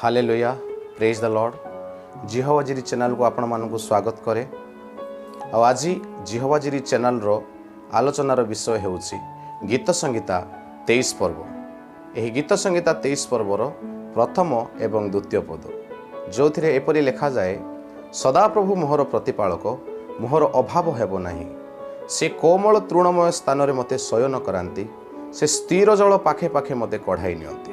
Hallelujah, ପ୍ରେଜ୍ ଦ lord. ଜିହୋବାଜିରି ଚ୍ୟାନେଲକୁ ଆପଣମାନଙ୍କୁ ସ୍ୱାଗତ କରେ। ଆଉ ଆଜି ଜିହୋବାଜିରି ଚ୍ୟାନେଲର ଆଲୋଚନାର ବିଷୟ ହେଉଛି ଗୀତ ସଂହିତା 23 ପର୍ବ। ଏହି ଗୀତ ସଂହିତା 23 ପର୍ବର ପ୍ରଥମ ଏବଂ ଦ୍ୱିତୀୟ ପଦ, ଯେଉଁଥିରେ ଏପରି ଲେଖାଯାଏ, ସଦାପ୍ରଭୁ ମୋହର ପ୍ରତିପାଳକ, ମୋହର ଅଭାବ ହେବ ନାହିଁ। ସେ କୋମଳ ତୃଣମୟ ସ୍ଥାନରେ ମୋତେ ଶୟନ କରାନ୍ତି, ସେ ସ୍ଥିର ଜଳ ପାଖେ ପାଖେ ମୋତେ କଢ଼ାଇ ନିଅନ୍ତି।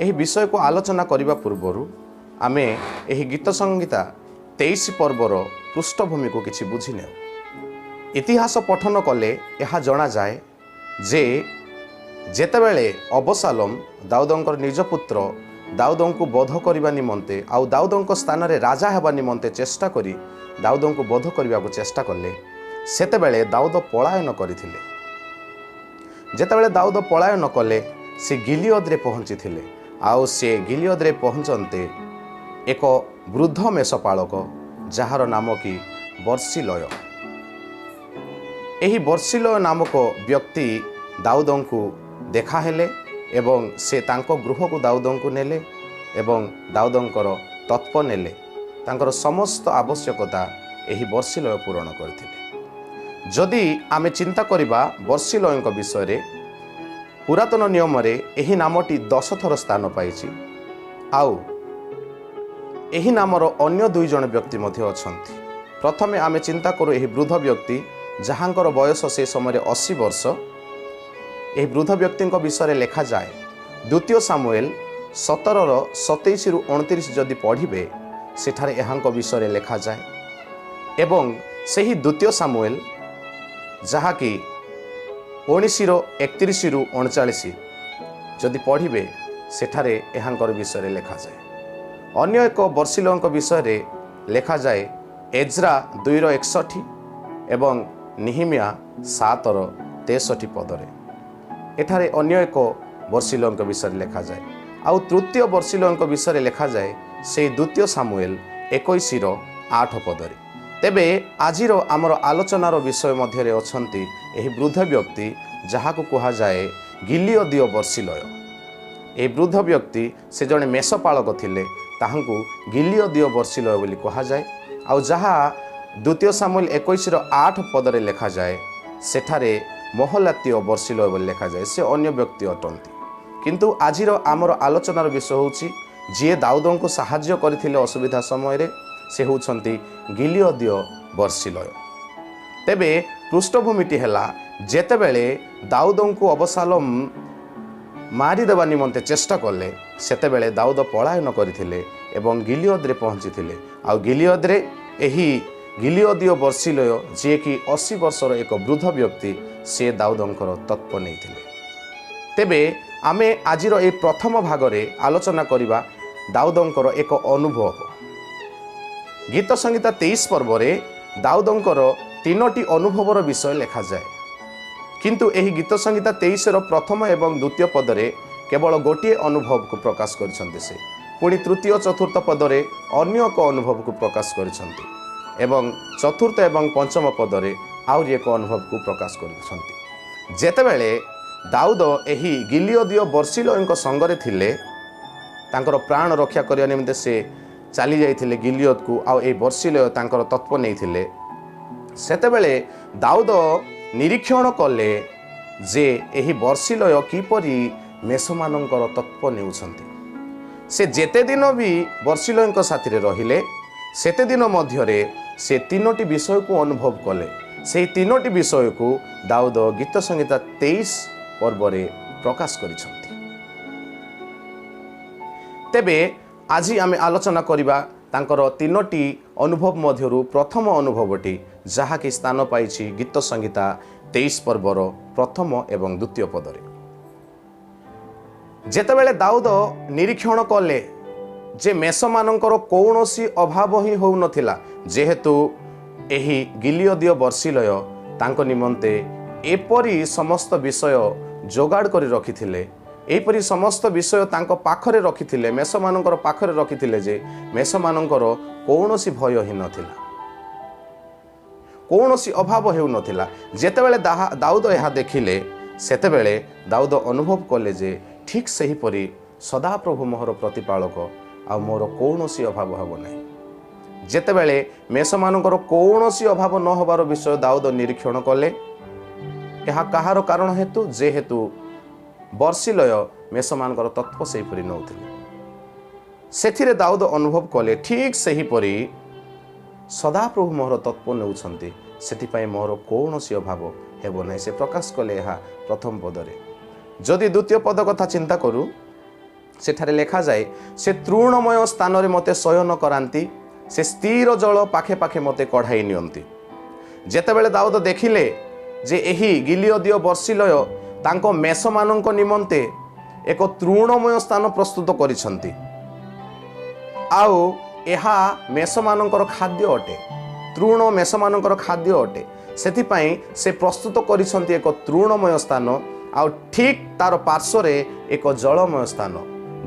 ଏହି ବିଷୟକୁ ଆଲୋଚନା କରିବା ପୂର୍ବରୁ ଆମେ ଏହି ଗୀତ ସଂହିତା 23 ପର୍ବର ପୃଷ୍ଠଭୂମିକୁ କିଛି ବୁଝିନେଉ। ଇତିହାସ ପଠନ କଲେ ଏହା ଜଣାଯାଏ ଯେ ଯେତେବେଳେ ଅବସାଲୋମ ଦାଉଦଙ୍କର ନିଜ ପୁତ୍ର ଦାଉଦଙ୍କୁ ବଧ କରିବା ନିମନ୍ତେ ଆଉ ଦାଉଦଙ୍କ ସ୍ଥାନରେ ରାଜା ହେବା ନିମନ୍ତେ ଚେଷ୍ଟା କରି ଦାଉଦଙ୍କୁ ବଧ କରିବାକୁ ଚେଷ୍ଟା କଲେ, ସେତେବେଳେ ଦାଉଦ ପଳାୟନ କରିଥିଲେ। ଯେତେବେଳେ ଦାଉଦ ପଳାୟନ କଲେ, ସେ ଗିଲିୟଦରେ ପହଞ୍ଚିଥିଲେ। ଆଉ ସେ ଗିଲିୟଦରେ ପହଞ୍ଚନ୍ତେ ଏକ ବୃଦ୍ଧ ମେଷପାଳକ, ଯାହାର ନାମ କି ବର୍ଷିଲୟ, ଏହି ବର୍ଷିଲୟ ନାମକ ବ୍ୟକ୍ତି ଦାଉଦଙ୍କୁ ଦେଖାହେଲେ ଏବଂ ସେ ତାଙ୍କ ଗୃହକୁ ଦାଉଦଙ୍କୁ ନେଲେ ଏବଂ ଦାଉଦଙ୍କର ତତ୍ପ ନେଲେ। ତାଙ୍କର ସମସ୍ତ ଆବଶ୍ୟକତା ଏହି ବର୍ଷିଲୟ ପୂରଣ କରିଥିଲେ। ଯଦି ଆମେ ଚିନ୍ତା କରିବା ବର୍ଷିଲୟଙ୍କ ବିଷୟରେ, ପୁରାତନ ନିୟମରେ ଏହି ନାମଟି 10 ଥର ସ୍ଥାନ ପାଇଛି। ଆଉ ଏହି ନାମର ଅନ୍ୟ 2 ଜଣ ବ୍ୟକ୍ତି ମଧ୍ୟ ଅଛନ୍ତି। ପ୍ରଥମେ ଆମେ ଚିନ୍ତା କରୁ ଏହି ବୃଦ୍ଧ ବ୍ୟକ୍ତି, ଯାହାଙ୍କର ବୟସ ସେ ସମୟରେ 80 ବର୍ଷ। ଏହି ବୃଦ୍ଧ ବ୍ୟକ୍ତିଙ୍କ ବିଷୟରେ ଲେଖାଯାଏ ଦ୍ୱିତୀୟ ସାମୁଏଲ 17ର 27ରୁ 29 ଯଦି ପଢ଼ିବେ, ସେଠାରେ ଏହାଙ୍କ ବିଷୟରେ ଲେଖାଯାଏ। ଏବଂ ସେହି ଦ୍ୱିତୀୟ ସାମୁଏଲ, ଯାହାକି 19ର 31ରୁ 39 ଯଦି ପଢ଼ିବେ, ସେଠାରେ ଏହାଙ୍କର ବିଷୟରେ ଲେଖାଯାଏ। ଅନ୍ୟ ଏକ ବର୍ଷିଲଙ୍କ ବିଷୟରେ ଲେଖାଯାଏ ଏଜ୍ରା 2ର 61 ଏବଂ ନିହିମିଆ 7ର 63 ପଦରେ। ଏଠାରେ ଅନ୍ୟ ଏକ ବର୍ଷିଲଙ୍କ ବିଷୟରେ ଲେଖାଯାଏ। ଆଉ ତୃତୀୟ ବର୍ଷିଲଙ୍କ ବିଷୟରେ ଲେଖାଯାଏ ସେଇ ଦ୍ୱିତୀୟ ସାମୁଏଲ 21ର 8 ପଦରେ। ତେବେ ଆଜିର ଆମର ଆଲୋଚନାର ବିଷୟ ମଧ୍ୟରେ ଅଛନ୍ତି ଏହି ବୃଦ୍ଧ ବ୍ୟକ୍ତି, ଯାହାକୁ କୁହାଯାଏ ଗିଲିୟଦୀୟ ବର୍ଷିଲୟ। ଏହି ବୃଦ୍ଧ ବ୍ୟକ୍ତି ସେ ଜଣେ ମେଷପାଳକ ଥିଲେ, ତାହାଙ୍କୁ ଗିଲିୟଦୀୟ ବର୍ଷିଲୟ ବୋଲି କୁହାଯାଏ। ଆଉ ଯାହା ଦ୍ୱିତୀୟ ସାମୁଏଲ 21ର 8 ପଦରେ ଲେଖାଯାଏ, ସେଠାରେ ମହଲାତୀୟ ବର୍ଷିଲୟ ବୋଲି ଲେଖାଯାଏ। ସେ ଅନ୍ୟ ବ୍ୟକ୍ତି ଅଟନ୍ତି। କିନ୍ତୁ ଆଜିର ଆମର ଆଲୋଚନାର ବିଷୟ ହେଉଛି ଯିଏ ଦାଉଦଙ୍କୁ ସାହାଯ୍ୟ କରିଥିଲେ ଅସୁବିଧା ସମୟରେ, ସେ ହେଉଛନ୍ତି ଗିଲିୟଦୀୟ ବର୍ଷିଲୟ। ତେବେ ପୃଷ୍ଠଭୂମିଟି ହେଲା, ଯେତେବେଳେ ଦାଉଦଙ୍କୁ ଅବସାଲୋମ ମାରିଦେବା ନିମନ୍ତେ ଚେଷ୍ଟା କଲେ, ସେତେବେଳେ ଦାଉଦ ପଳାୟନ କରିଥିଲେ ଏବଂ ଗିଲିୟଦରେ ପହଞ୍ଚିଥିଲେ। ଆଉ ଗିଲିୟଦରେ ଏହି ଗିଲିୟଦୀୟ ବର୍ଷିଲୟ, ଯିଏକି 80 ବର୍ଷର ଏକ ବୃଦ୍ଧ ବ୍ୟକ୍ତି, ସେ ଦାଉଦଙ୍କର ତତ୍ପ ନେଇଥିଲେ। ତେବେ ଆମେ ଆଜିର ଏହି ପ୍ରଥମ ଭାଗରେ ଆଲୋଚନା କରିବା ଦାଉଦଙ୍କର ଏକ ଅନୁଭବ। ଗୀତ ସଂହିତା 23 ପର୍ବରେ ଦାଉଦଙ୍କର 3ଟି ଅନୁଭବର ବିଷୟ ଲେଖାଯାଏ। କିନ୍ତୁ ଏହି ଗୀତ ସଂହିତା 23ର ପ୍ରଥମ ଏବଂ ଦ୍ୱିତୀୟ ପଦରେ କେବଳ ଗୋଟିଏ ଅନୁଭବକୁ ପ୍ରକାଶ କରିଛନ୍ତି ସେ। ପୁଣି ତୃତୀୟ ଚତୁର୍ଥ ପଦରେ ଅନ୍ୟ ଏକ ଅନୁଭବକୁ ପ୍ରକାଶ କରିଛନ୍ତି ଏବଂ ଚତୁର୍ଥ ଏବଂ ପଞ୍ଚମ ପଦରେ ଆହୁରି ଏକ ଅନୁଭବକୁ ପ୍ରକାଶ କରିଛନ୍ତି। ଯେତେବେଳେ ଦାଉଦ ଏହି ଗିଲିୟଦୀୟ ବର୍ଷିଲୟଙ୍କ ସଙ୍ଗରେ ଥିଲେ, ତାଙ୍କର ପ୍ରାଣ ରକ୍ଷା କରିବା ନିମନ୍ତେ ସେ ଚାଲି ଯାଇଥିଲେ ଗିଲିୟଦକୁ, ଆଉ ଏହି ବର୍ଷିଲୟ ତାଙ୍କର ତତ୍ପ ନେଇଥିଲେ। ସେତେବେଳେ ଦାଉଦ ନିରୀକ୍ଷଣ କଲେ ଯେ ଏହି ବର୍ଷିଲୟ କିପରି ମେଷମାନଙ୍କର ତତ୍ପ ନେଉଛନ୍ତି। ସେ ଯେତେ ଦିନ ବି ବର୍ଷିଲୟଙ୍କ ସାଥିରେ ରହିଲେ, ସେତେ ଦିନ ମଧ୍ୟରେ ସେ 3ଟି ବିଷୟକୁ ଅନୁଭବ କଲେ। ସେହି 3ଟି ବିଷୟକୁ ଦାଉଦ ଗୀତ ସଂହିତା 23 ପର୍ବରେ ପ୍ରକାଶ କରିଛନ୍ତି। ତେବେ ଆଜି ଆମେ ଆଲୋଚନା କରିବା ତାଙ୍କର 3ଟି ଅନୁଭବ ମଧ୍ୟରୁ ପ୍ରଥମ ଅନୁଭବଟି, ଯାହାକି ସ୍ଥାନ ପାଇଛି ଗୀତ ସଂହିତା 23 ପର୍ବର ପ୍ରଥମ ଏବଂ ଦ୍ୱିତୀୟ ପଦରେ। ଯେତେବେଳେ ଦାଉଦ ନିରୀକ୍ଷଣ କଲେ ଯେ ମେଷମାନଙ୍କର କୌଣସି ଅଭାବ ହିଁ ହେଉନଥିଲା, ଯେହେତୁ ଏହି ଗିଲିୟଦୀୟ ବର୍ଷିଲୟ ତାଙ୍କ ନିମନ୍ତେ ଏପରି ସମସ୍ତ ବିଷୟ ଯୋଗାଡ଼ କରି ରଖିଥିଲେ, ଏହିପରି ସମସ୍ତ ବିଷୟ ତାଙ୍କ ପାଖରେ ରଖିଥିଲେ, ମେଷମାନଙ୍କର ପାଖରେ ରଖିଥିଲେ ଯେ ମେଷମାନଙ୍କର କୌଣସି ଭୟ ହିଁ ନଥିଲା। କୌଣସି ଅଭାବ ହେଉନଥିଲା। ଯେତେବେଳେ ଦାଉଦ ଏହା ଦେଖିଲେ, ସେତେବେଳେ ଦାଉଦ ଅନୁଭବ କଲେ ଯେ ଠିକ୍ ସେହିପରି ସଦାପ୍ରଭୁ ମୋହର ପ୍ରତିପାଳକ, ଆଉ ମୋର କୌଣସି ଅଭାବ ହେବ ନାହିଁ। ଯେତେବେଳେ ମେଷମାନଙ୍କର କୌଣସି ଅଭାବ ନ ହେବାର ବିଷୟ ଦାଉଦ ନିରୀକ୍ଷଣ କଲେ, ଏହା କାହାର କାରଣ ହେତୁ? ଯେହେତୁ ବର୍ଷିଲୟ ମେଷମାନଙ୍କର ତତ୍ତ୍ୱ ସେହିପରି ନେଉଥିଲେ। ସେଥିରେ ଦାଉଦ ଅନୁଭବ କଲେ ଠିକ୍ ସେହିପରି ସଦାପ୍ରଭୁ ମୋହର ତତ୍ତ୍ୱ ନେଉଛନ୍ତି, ସେଥିପାଇଁ ମୋର କୌଣସି ଅଭାବ ହେବ ନାହିଁ। ସେ ପ୍ରକାଶ କଲେ ଏହା ପ୍ରଥମ ପଦରେ। ଯଦି ଦ୍ୱିତୀୟ ପଦ କଥା ଚିନ୍ତା କରୁ, ସେଠାରେ ଲେଖାଯାଏ, ସେ ତୃଣମୟ ସ୍ଥାନରେ ମୋତେ ଶୟନ କରାନ୍ତି, ସେ ସ୍ଥିର ଜଳ ପାଖେ ପାଖେ ମୋତେ କଢ଼ାଇ ନିଅନ୍ତି। ଯେତେବେଳେ ଦାଉଦ ଦେଖିଲେ ଯେ ଏହି ଗିଲିୟଦୀୟ ବର୍ଷିଲୟ ତାଙ୍କ ମେଷମାନଙ୍କ ନିମନ୍ତେ ଏକ ତୃଣମୟ ସ୍ଥାନ ପ୍ରସ୍ତୁତ କରିଛନ୍ତି, ଆଉ ଏହା ମେଷମାନଙ୍କର ଖାଦ୍ୟ ଅଟେ, ତୃଣ ମେଷମାନଙ୍କର ଖାଦ୍ୟ ଅଟେ, ସେଥିପାଇଁ ସେ ପ୍ରସ୍ତୁତ କରିଛନ୍ତି ଏକ ତୃଣମୟ ସ୍ଥାନ, ଆଉ ଠିକ୍ ତାର ପାର୍ଶ୍ୱରେ ଏକ ଜଳମୟ ସ୍ଥାନ,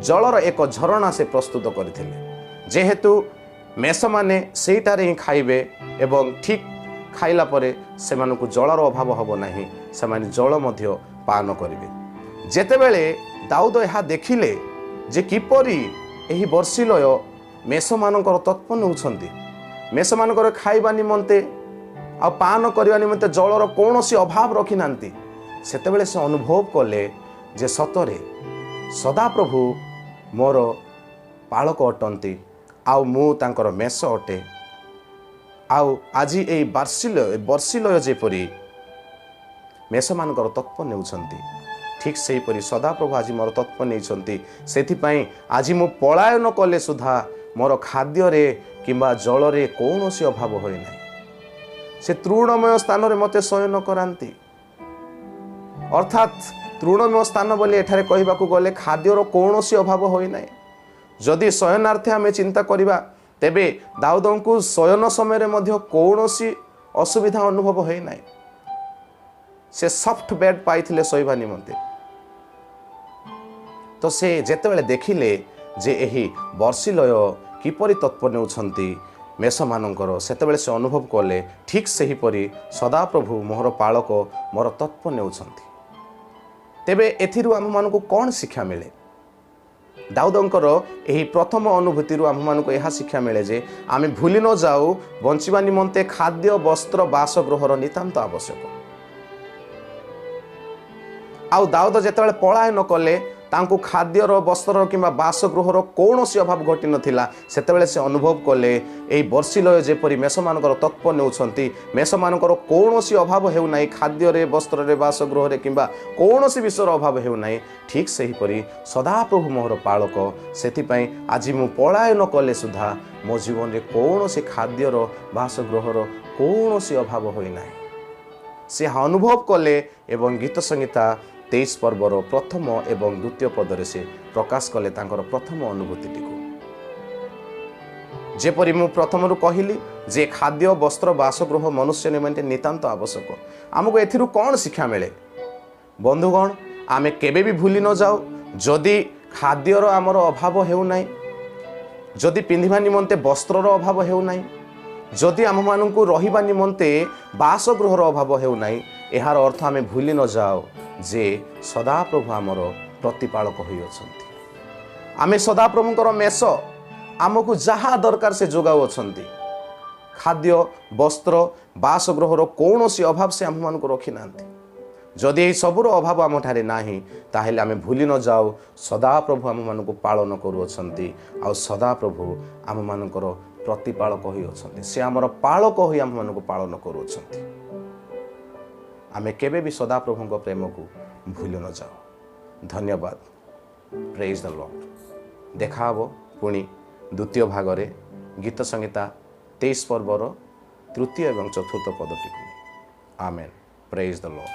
ଜଳର ଏକ ଝରଣା ସେ ପ୍ରସ୍ତୁତ କରିଥିଲେ। ଯେହେତୁ ମେଷମାନେ ସେଇଟାରେ ହିଁ ଖାଇବେ ଏବଂ ଠିକ୍ ଖାଇଲା ପରେ ସେମାନଙ୍କୁ ଜଳର ଅଭାବ ହେବ ନାହିଁ, ସେମାନେ ଜଳ ମଧ୍ୟ ପାନ କରିବେ। ଯେତେବେଳେ ଦାଉଦ ଏହା ଦେଖିଲେ ଯେ କିପରି ଏହି ବର୍ଷିଲୟ ମେଷମାନଙ୍କର ତତ୍ତ୍ୱ ନେଉଛନ୍ତି, ମେଷମାନଙ୍କର ଖାଇବା ନିମନ୍ତେ ଆଉ ପାନ କରିବା ନିମନ୍ତେ ଜଳର କୌଣସି ଅଭାବ ରଖିନାହାନ୍ତି, ସେତେବେଳେ ସେ ଅନୁଭବ କଲେ ଯେ ସତରେ ସଦାପ୍ରଭୁ ମୋର ପାଳକ ଅଟନ୍ତି, ଆଉ ମୁଁ ତାଙ୍କର ମେଷ ଅଟେ। ଆଉ ଆଜି ଏଇ ବର୍ଷିଲୟ ଯେପରି ମେଷମାନଙ୍କର ତତ୍ତ୍ୱ ନେଉଛନ୍ତି, ଠିକ୍ ସେହିପରି ସଦାପ୍ରଭୁ ଆଜି ମୋର ତତ୍ତ୍ୱ ନେଇଛନ୍ତି। ସେଥିପାଇଁ ଆଜି ମୁଁ ପଳାୟନ କଲେ ସୁଦ୍ଧା ମୋର ଖାଦ୍ୟରେ କିମ୍ବା ଜଳରେ କୌଣସି ଅଭାବ ହୋଇନାହିଁ। ସେ ତୃଣମୟ ସ୍ଥାନରେ ମୋତେ ଶୟନ କରାନ୍ତି। ଅର୍ଥାତ୍ ତୃଣମୟ ସ୍ଥାନ ବୋଲି ଏଠାରେ କହିବାକୁ ଗଲେ ଖାଦ୍ୟର କୌଣସି ଅଭାବ ହୋଇନାହିଁ। ଯଦି ଶୟନାର୍ଥେ ଆମେ ଚିନ୍ତା କରିବା, ତେବେ ଦାଉଦଙ୍କୁ ଶୟନ ସମୟରେ ମଧ୍ୟ କୌଣସି ଅସୁବିଧା ଅନୁଭବ ହୋଇନାହିଁ। ସେ ସଫ୍ଟ ବେଡ୍ ପାଇଥିଲେ ଶୋଇବା ନିମନ୍ତେ। ତ ସେ ଯେତେବେଳେ ଦେଖିଲେ ଯେ ଏହି ବର୍ଷିଲୟ କିପରି ତତ୍ତ୍ୱ ନେଉଛନ୍ତି ମେଷମାନଙ୍କର, ସେତେବେଳେ ସେ ଅନୁଭବ କଲେ ଠିକ୍ ସେହିପରି ସଦାପ୍ରଭୁ ମୋହର ପାଳକ ମୋର ତତ୍ତ୍ୱ ନେଉଛନ୍ତି। ତେବେ ଏଥିରୁ ଆମମାନଙ୍କୁ କ'ଣ ଶିକ୍ଷା ମିଳେ? ଦାଉଦଙ୍କର ଏହି ପ୍ରଥମ ଅନୁଭୂତିରୁ ଆମମାନଙ୍କୁ ଏହା ଶିକ୍ଷା ମିଳେ ଯେ ଆମେ ଭୁଲି ନ ଯାଉ, ବଞ୍ଚିବା ନିମନ୍ତେ ଖାଦ୍ୟ, ବସ୍ତ୍ର, ବାସଗୃହର ନିତାନ୍ତ ଆବଶ୍ୟକ। ଆଉ ଦାଉଦ ଯେତେବେଳେ ପଳାୟନ କଲେ, ତାଙ୍କୁ ଖାଦ୍ୟର, ବସ୍ତ୍ରର କିମ୍ବା ବାସଗୃହର କୌଣସି ଅଭାବ ଘଟିନଥିଲା। ସେତେବେଳେ ସେ ଅନୁଭବ କଲେ ଏହି ବର୍ଷିଲୟ ଯେପରି ମେଷମାନଙ୍କର ତତ୍ତ୍ୱ ନେଉଛନ୍ତି, ମେଷମାନଙ୍କର କୌଣସି ଅଭାବ ହେଉନାହିଁ, ଖାଦ୍ୟରେ, ବସ୍ତ୍ରରେ, ବାସଗୃହରେ କିମ୍ବା କୌଣସି ବିଷୟର ଅଭାବ ହେଉନାହିଁ, ଠିକ୍ ସେହିପରି ସଦାପ୍ରଭୁ ମୋହର ପାଳକ, ସେଥିପାଇଁ ଆଜି ମୁଁ ପଳାୟନ କଲେ ସୁଦ୍ଧା ମୋ ଜୀବନରେ କୌଣସି ଖାଦ୍ୟର, ବାସଗୃହର କୌଣସି ଅଭାବ ହୋଇନାହିଁ। ସେ ଅନୁଭବ କଲେ ଏବଂ ଗୀତ ସଂହିତା 23 ପର୍ବର ପ୍ରଥମ ଏବଂ ଦ୍ୱିତୀୟ ପଦରେ ସେ ପ୍ରକାଶ କଲେ ତାଙ୍କର ପ୍ରଥମ ଅନୁଭୂତିଟିକୁ। ଯେପରି ମୁଁ ପ୍ରଥମରୁ କହିଲି ଯେ ଖାଦ୍ୟ, ବସ୍ତ୍ର, ବାସଗୃହ ମନୁଷ୍ୟ ନିମନ୍ତେ ନିତାନ୍ତ ଆବଶ୍ୟକ। ଆମକୁ ଏଥିରୁ କ'ଣ ଶିକ୍ଷା ମିଳେ? ବନ୍ଧୁଗଣ, ଆମେ କେବେ ବି ଭୁଲି ନ ଯାଉ, ଯଦି ଖାଦ୍ୟର ଆମର ଅଭାବ ହେଉନାହିଁ, ଯଦି ପିନ୍ଧିବା ନିମନ୍ତେ ବସ୍ତ୍ରର ଅଭାବ ହେଉନାହିଁ, ଯଦି ଆମମାନଙ୍କୁ ରହିବା ନିମନ୍ତେ ବାସଗୃହର ଅଭାବ ହେଉନାହିଁ, ଏହାର ଅର୍ଥ ଆମେ ଭୁଲି ନ ଯାଉ ଯେ ସଦାପ୍ରଭୁ ଆମର ପ୍ରତିପାଳକ ହୋଇଅଛନ୍ତି। ଆମେ ସଦାପ୍ରଭୁଙ୍କର ମେଷ, ଆମକୁ ଯାହା ଦରକାର ସେ ଯୋଗାଉଅଛନ୍ତି। ଖାଦ୍ୟ, ବସ୍ତ୍ର, ବାସଗୃହର କୌଣସି ଅଭାବ ସେ ଆମମାନଙ୍କୁ ରଖିନାହାନ୍ତି। ଯଦି ଏହି ସବୁର ଅଭାବ ଆମଠାରେ ନାହିଁ, ତାହେଲେ ଆମେ ଭୁଲି ନ ଯାଉ ସଦାପ୍ରଭୁ ଆମମାନଙ୍କୁ ପାଳନ କରୁଅଛନ୍ତି, ଆଉ ସଦାପ୍ରଭୁ ଆମମାନଙ୍କର ପ୍ରତିପାଳକ ହୋଇଅଛନ୍ତି। ସେ ଆମର ପାଳକ ହୋଇ ଆମମାନଙ୍କୁ ପାଳନ କରୁଅଛନ୍ତି। ଆମେ କେବେ ବି ସଦାପ୍ରଭୁଙ୍କ ପ୍ରେମକୁ ଭୁଲି ନ ଯାଉ। ଧନ୍ୟବାଦ। Praise the Lord. ଦେଖା ହେବ ପୁଣି ଦ୍ୱିତୀୟ ଭାଗରେ ଗୀତ ସଂହିତା 23 ପର୍ବର ତୃତୀୟ ଏବଂ ଚତୁର୍ଥ ପଦଟିକୁ ନେଇ। ଆମେନ୍। Praise the Lord.